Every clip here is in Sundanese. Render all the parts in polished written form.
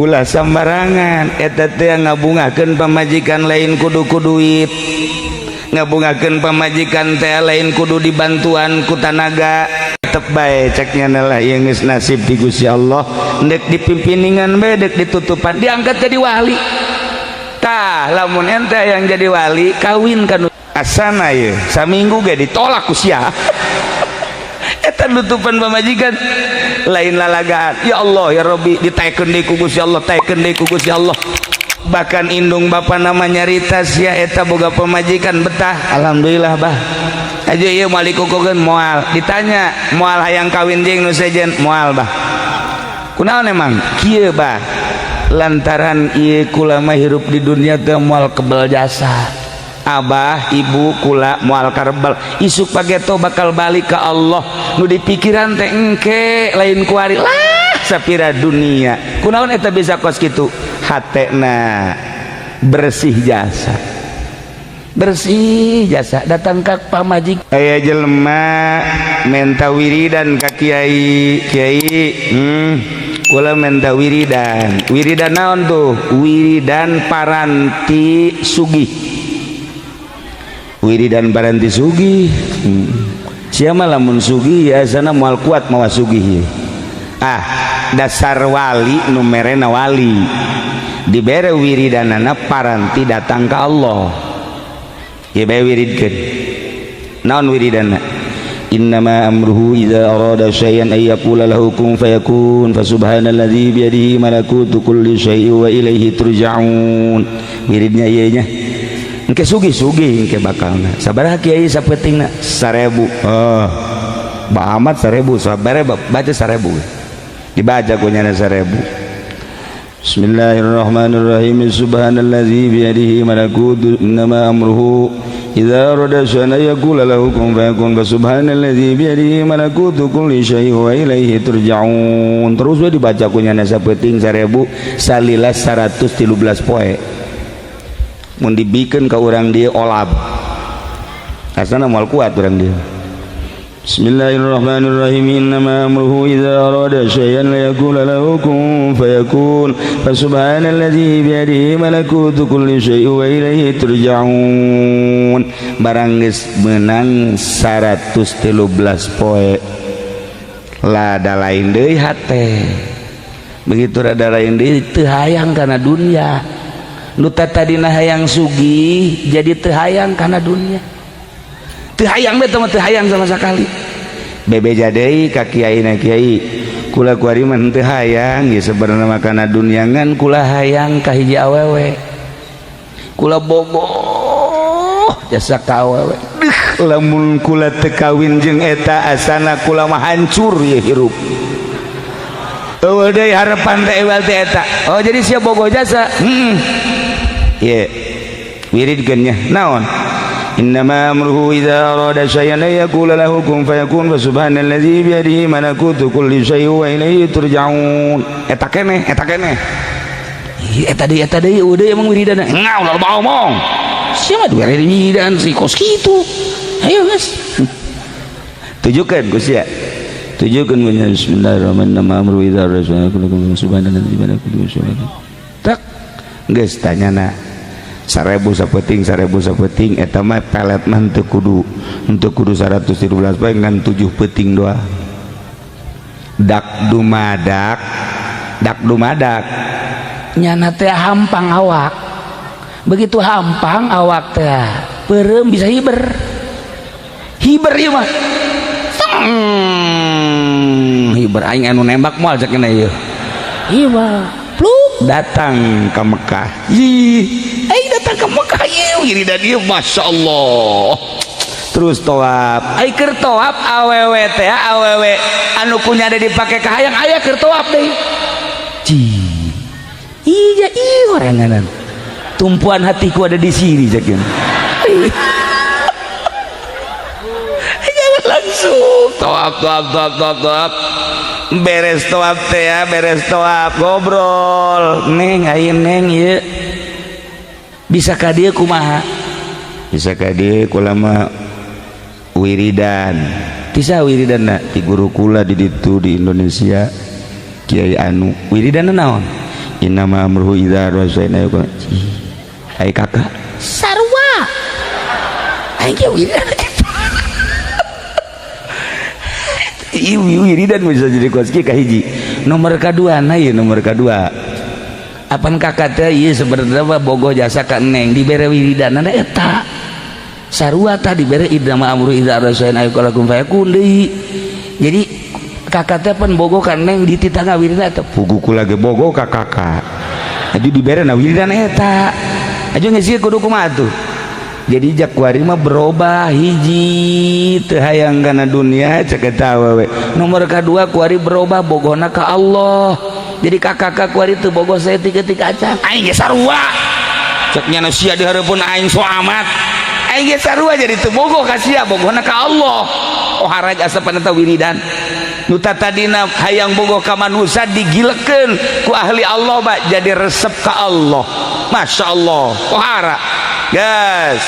Ulah sembarangan eta teh ngabungakeun pamajikan lain kudu ku duit, ngabungakeun pamajikan teh lain kudu dibantuan ku tanaga. Tetep bae ceknya lah ieu geus nasib di Gusti Allah, ndek dipimpiningan bae, dek ditutupan, diangkat jadi wali. Tah, lamun ente yang jadi wali kawin kan asana ye saminggu ge ditolak ku sia. Eta nutupan pamajikan lain lalagaan. Ya Allah, ya Rabbi, ditaekeun deui ku Gusti Allah, taekeun deui ku Gusti Allah. Bahkan indung bapa nama nyarita sia eta boga pamajikan betah, alhamdulillah bah aja ieu moal dikukukeun moal. Ditanya, moal hayang kawin jeung nu sejen? Moal, bah. Kunaon emang kieu, bah? Lantaran ieu kula mah hirup di dunia teh moal kebel jasa abah ibu kula, moal karebel. Isuk pageto bakal balik ke Allah, nu dipikiran teh engke, lain kuari lah sapira dunia. Kunaon eta bisa kos kitu? Hatena bersih jasa, bersih jasa datang ke pamajik. Aya jelema menta wiridan ka kiai. Kiai, kula menta wiridan. Wiridan naon tuh? Wiridan paranti sugih. Wiridan paranti sugih. Siapa lamun sugih ya sana moal kuat mawa sugih. Ah, dasar wali nu merena wali dibere wiridanana paranti datang ke Allah. Ya bae wiridkeun. Naon wiridana? Innama amruhu idza arada syai'an ay yaqula lahu kun fayakun, fa subhanalladzi biyadihi malakutu kulli syai'in wa ilaihi turja'un. Wiridnya ieu nya engke sugih-sugih engke bakalna. Sabaraha, Kiai, sapeutingna? 1000. Oh, ba amat 1000. Sabaraha baca 1000, dibaca ku nyana 1000. Bismillahirrahmanirrahim. Subhanalladzi biyadihi malakutu, innama amruhu idza arada syai'an yaqula lahu kun fayakun, fa subhanalladzi biyadihi malakutu kulli syai'in wa ilaihi turja'un. Terus we dibaca ku nyana sapeuting 1000 salila 113 poe. Mun dibikeun ka urang dieu olab, asana moal kuat urang dieu. Bismillahirrahmanirrahim. Innama amruhu idza arada syai'an la yaqula lahu kun fayakun, fa subhanalladzi biyadihi malakutu kulli syai'in wa ilaihi turja'un. Barang geus meunang 113 poe, lada lain deui hate. Begitu rada lain deui, teu hayang kana dunia. Nu tadina hayang sugih jadi teu hayang kana dunia, teu hayang teh mah, teu hayang sama sekali. Bebeja deui ka kiai na, "Kiai, kula kuari mah teu hayang ya sebenarnya mah kana dunia, ngan kula hayang ka hiji awewe, kula bogoh jasa ka awewe. Deuh, lamun kula teu kawin jeung eta asana kula mah hancur ya hirup, eueuh deui harapan teh ewal teh eta." "Oh, jadi sia bogoh jasa?" "Heeh." "Ye wiridkeun nya." "Naon?" Innama amruhu idza arada syai'an ay yaqula lahu kun fayakun, fa subhanalladzi biyadihi malakutu kulli syai'in wa ilaihi turja'un. Eta keneh, eta keneh. Ih, eta deui, eta deui, udah emang wiridan. Ngau ulah loba omong. Sia mah wiridan si kos kitu. Ayo geus. Tujukan ku sia. Tujukan punya. Bismillahirrahmanirrahim. Amru idza arada syai'an subhanalladzi biyadihi kulli syai'in. Tak geus tanyana 1000 sapeting, 1000 sapeting. Eta mah pelet mah teu kudu, henteu kudu 113 poe, ngan 7 peuting doang. Dak dumadak, dak dumadak. Nyana teh hampang awak. Begitu hampang awak teh peureum bisa hiber hiber ieu mah. Teng, Hiber aing anu nembak moal cek ieu. Iya, pluk. Datang ke Mekah. Ih, aing datang ke Mekah ieu wiridan ieu, Masya Allah. Terus toab, ai keur toab awewe teh, awewe anu kunya ada dipake kahayang aya keur toab deui. Ci, iya iya, oranganan tumpuan hatiku ada di sini cek. Jangan langsung toab, toab, toab, toab, toab. Beres toab teh ya, beres toab ngobrol, "Neng, ayo neng, ieu bisa ka dieu kumaha?" "Bisa ka dieu kula mah wiridan." "Ti saha wiridanna?" "Ti guru kula di ditu di Indonesia, Kiai anu." "Wiridanna naon?" Innama amruhu idza arada syai'an ay ai kakak sarua aing ge wiridan ieu wiridan bisa jadi kos kieu kahiji. Nomor kadua na ieu nomor kadua. Apan kakak teh ieu sebenarnya mah bogoh jasa ka neng dibere wiridanna eta. Sarua tah dibere innama amruhu idza arada syai'an ay yaqula kun fayakun deui. Jadi kakak teh pan bogoh ka neng dititah ngawiridan eta Puguh kula ge bogoh ka kakak. Aju dibere na wiridan eta. Aju geus ieu kudu kumaha tuh. Jadi jak kuari mah berubah hiji teu hayang kana dunia cek eta we. Nomor kedua kuari berubah bogohna ka Allah. Jadi kakak kuari teu bogoh saeutik-eutik acan. Aing ge sarua. Cek nya sia di hareupeun aing so amat. Aing ge sarua jadi teu bogoh ka sia bogohna ka Allah. Oh haraj asapan eta wiridan. Nu tadina hayang bogoh ka manusia digilekeun ku ahli Allah ba jadi resep ka Allah. Masya Allah. Pohara. Gas.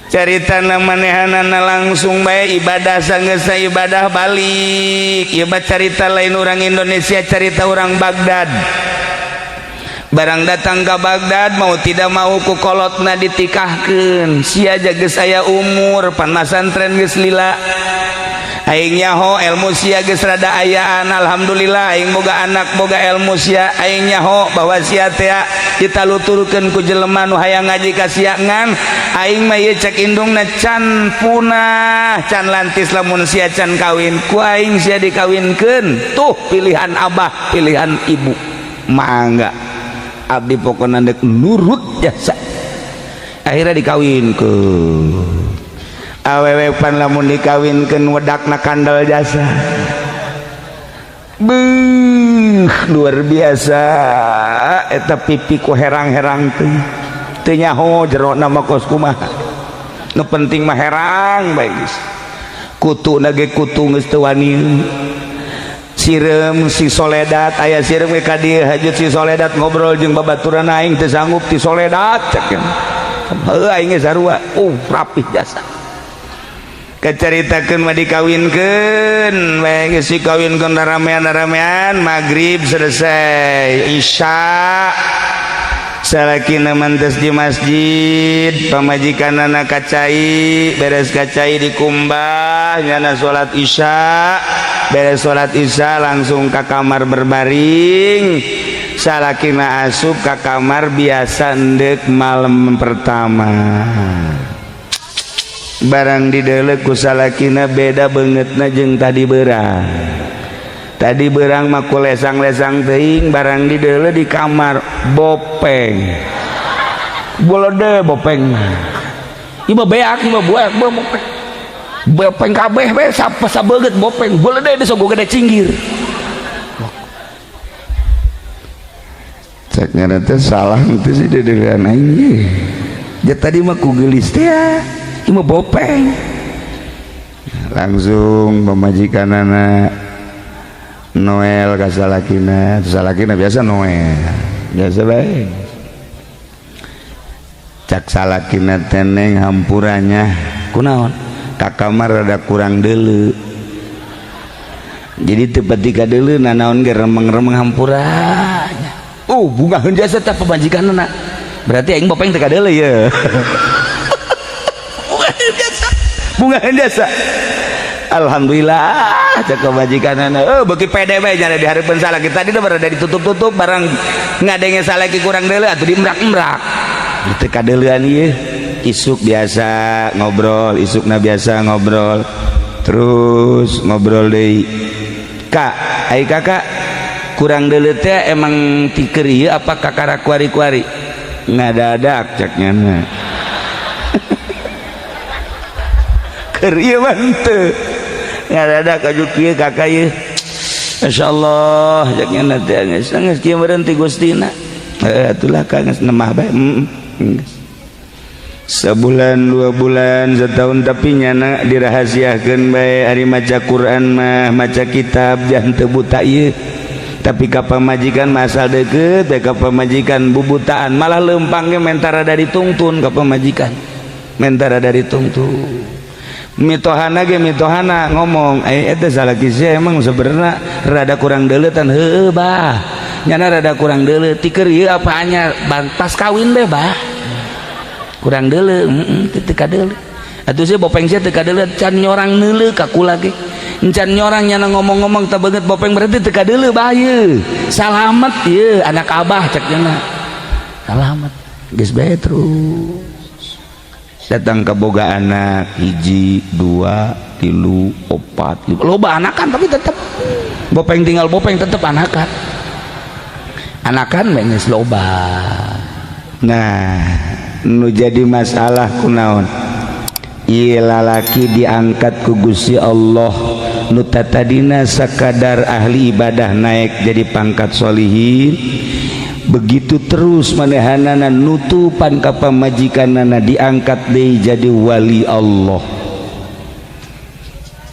Carita manehanana langsung bae ibadah sanggeusna ibadah balik. Ieu mah carita lain orang Indonesia, carita orang Baghdad. Barang datang ke Baghdad mau tidak mau ku kolotna ditikahkeun. Sia geus aya umur pan masantren geus lila. Aing nyaho ilmu sia geus rada ayaan alhamdulillah aing boga anak boga ilmu sia aing nyaho bahwa sia teh ditaluturkeun ku jelema nu hayang ngaji ka sia ngan aing mah ieu cek indungna can punah can lantis lamun sia can kawin ku aing sia dikawinkeun tuh pilihan abah pilihan ibu mangga abdi pokona dek nurut jasa akhirnya dikawinkeun awewe pan lamun dikawinkeun wedakna kandel jasa beuh luar biasa eta pipi ku herang-herang teh teu nyaho jerona mah kos kumaha nu penting mah herang bae geus kutuna ge kutu geus teu wani sireum si soledat aya sireum ge ka dieu hajut si soledat ngobrol jeung babaturan aing teu sanggup ti soledat cek heuh aing ge sarua rapih jasa keceritakeun mah dikawinkeun bae geus dikawinkeun ramean-ramean maghrib selesai isya salakina mantes di masjid pamajikanana kacai beres kacai dikumbah nyana salat isya beres salat isya langsung ke kamar berbaring salakina asup ke kamar biasa endek malam pertama barang didelek ku salakina beda beungeutna jeung tadi berang tadi berang mah ku lesang-lesang teuing barang didelek di kamar bopeng bolode bopeng ieu mah beak ieu mah buak bopeng bopeng kabeh we sabeungeut bopeng bolode di sogo gede cinggir cek ngaran teh salah teh sih dedelean aing ye ja tadi mah ku geulis teh ya ieu mah bopeng langsung pamajikanana Noel ka salakina salakina biasa Noel biasa bae cak salakina teneng hampuranya kunaon ka kamar rada kurang deuleu jadi teu pati ka deuleu nanaon ge remeng-remeng hampuranya oh bungaheun jasa teh pamajikanna berarti aing bopeng teu ka deuleu ye bungaheun jasa alhamdulillah cek pamajikanana oh beuki pede bae nyana di hareupeun salaki tadi teh berada ditutup-tutup barang ngadenge salaki kurang deuleu atuh diemrak-emrak teu kadeuleuan ieu isuk biasa ngobrol isukna biasa ngobrol terus ngobrol deui kak ai kakak kurang deuleu teh emang tiker ieu apa kakara kuari-kuari ngadadak cek nyana keur ieu mah henteu ngadadak aju kieu kakak ieu masyaallah cek nyana teh geus geus kieu meureun ti Gustina heuh atulah ka geus nemah bae sebulan 2 bulan setahun tapi nyana dirahasiakeun bae ari maca Quran mah maca kitab jangan teu buta ieu tapi ka pamajikan masal deukeut bae ka pamajikan bubutaan malah leumpang ge mentara dari tungtun ka pamajikan mentara dari tungtun mitohana ge mitohana ngomong eta salaki sia emang sebenarnya rada kurang deuleutan heueuh bah Nyana rada kurang deuleu tiker ieu apa anyar pas kawin deh, bah, kurang deuleu, heeh, teu kadeuleu. Atuh sih bopeng sia teu kadeuleu, can nyorang neuleu ka kula ge. Encan nyorang nyana ngomong-ngomong teu beungeut bopeng, berarti teu kadeuleu, bah, ieu. Salamet ieu anak abah, cek nyana. Salamet. Geus bae terus. Datang ke boga anak hiji, dua, tilu, opat, lima. Loba anakan, tapi tetep bopeng tinggal bopeng, tetep anakan. Anakan geus loba. Nah, nu jadi masalah kunaon? Ieu lalaki diangkat ku Gusti Allah, nu tatadina sakadar ahli ibadah naik jadi pangkat solihin. Begitu terus manehanana nutupan ka pamajikanana, diangkat deui jadi wali Allah.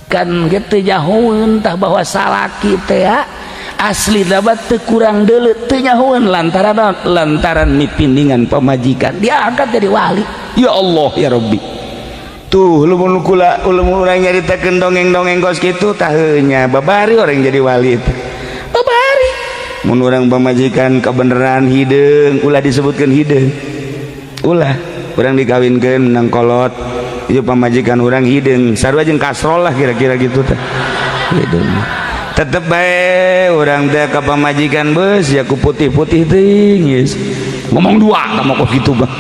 Kan gitu nyahoeun tah bahwa salaki teh asli dapat teu kurang deuleu, teu nyahoeun lantaran naon? Lantaran mipindingan pamajikan, diangkat jadi wali. Ya Allah, ya Rabbi. Tuh, lamun kula, lamun urang nyaritakeun dongeng-dongeng kos kitu tah nya babari orang jadi wali teh. Babari. Mun urang pamajikan kebenaran hideung, ulah disebutkeun hideung. Ulah urang dikawinkeun menang kolot, ieu pamajikan urang hideung, sarua jeung kasrol lah kira-kira gitu teh. Hideung. Tetep bae urang teh ka pamajikan beus ya ku putih-putih teuing geus. Ngomong dua kamu kok gitu, Bang.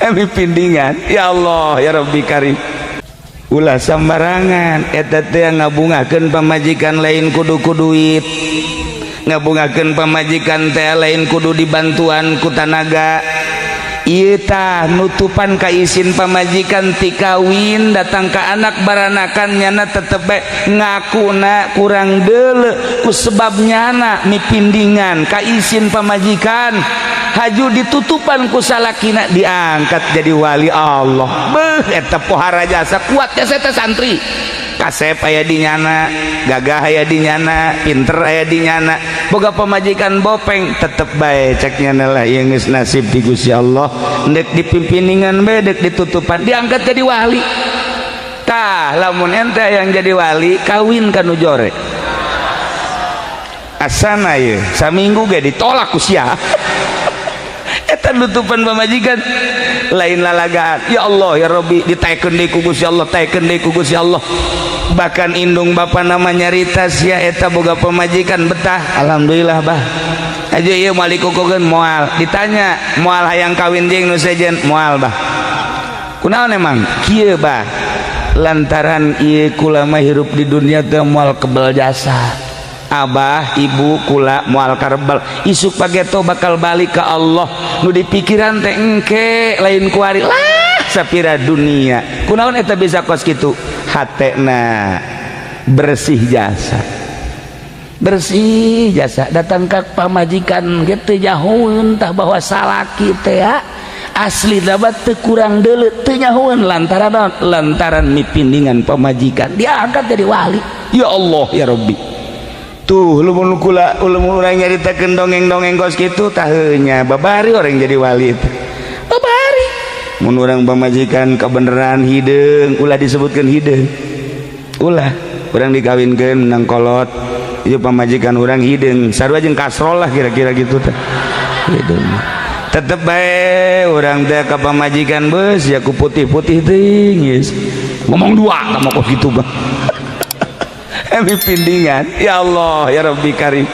Emi pindingan, ya Allah, ya Rabbi Karim. Ulah sembarangan eta teh ngabungakeun pamajikan lain kudu ku duit, ngabungakeun pamajikan teh lain kudu dibantuan ku tanaga. Ieu tah nutupan ka isin pamajikan ti kawin datang ka anak baranakan, nyana tetep bae ngakuna kurang deuleu ku sebab nyana mipindingan ka isin pamajikan, haju ditutupan ku salakina, diangkat jadi wali Allah. Beuh, eta pohara jasa kuat jasa teh santri. Kasep aya di nyana, gagah aya di nyana, pinter aya di nyana, boga pamajikan bopeng, tetep bae cek nyana lah ieu geus nasib di Gusti Allah, ndek dipimpiningan bae, dek ditutupan, diangkat jadi wali. Tah, lamun ente yang jadi wali, kawin ka nu jore, asana ye saminggu ge ditolak ku sia. Eta nutupan pamajikan lain lalagaan. Ya Allah, ya Rabbi, ditaekeun deui ku Gusti Allah, taekeun deui ku Gusti Allah. Bahkan indung bapa nama nyarita sia eta boga pamajikan betah, alhamdulillah, bah. Aja ieu moal dikukukeun, moal ditanya, moal hayang kawin jeung nu sejen, moal, bah. Kunaon emang kieu, bah? Lantaran ieu kula mah hirup di dunia teh moal kebel jasa abah ibu kula, moal karebel, isuk pageto bakal balik ke Allah. Nu dipikiran teh engke, lain kuari lah sapira dunia. Kunaon eta bisa kos kitu? Hatena bersih jasa, bersih jasa. Datang ke pamajikan gitu nyahoeun tah bahwa salaki teh asli dapat teu kurang deuleu, teu nyahoeun lantaran naon? Lantaran mipindingan pamajikan, diangkat jadi wali. Ya Allah, ya Rabbi. Tuh, lamun kula, lamun urang nyaritakeun dongeng-dongeng kos kitu tah nya babari orang jadi wali teh. Babari. Mun urang pamajikan kebenaran hideung, ulah disebutkeun hideung. Ulah urang dikawinkeun menang kolot, ieu pamajikan urang hideung, sarua jeung kasrol lah kira-kira gitu teh. Hideung. Tetep bae urang teh ka pamajikan beus ya ku putih-putih teuing geus. Ngomong dua kamu kok gitu, Bang. Emi pindingan, ya Allah, ya Rabbi Karim.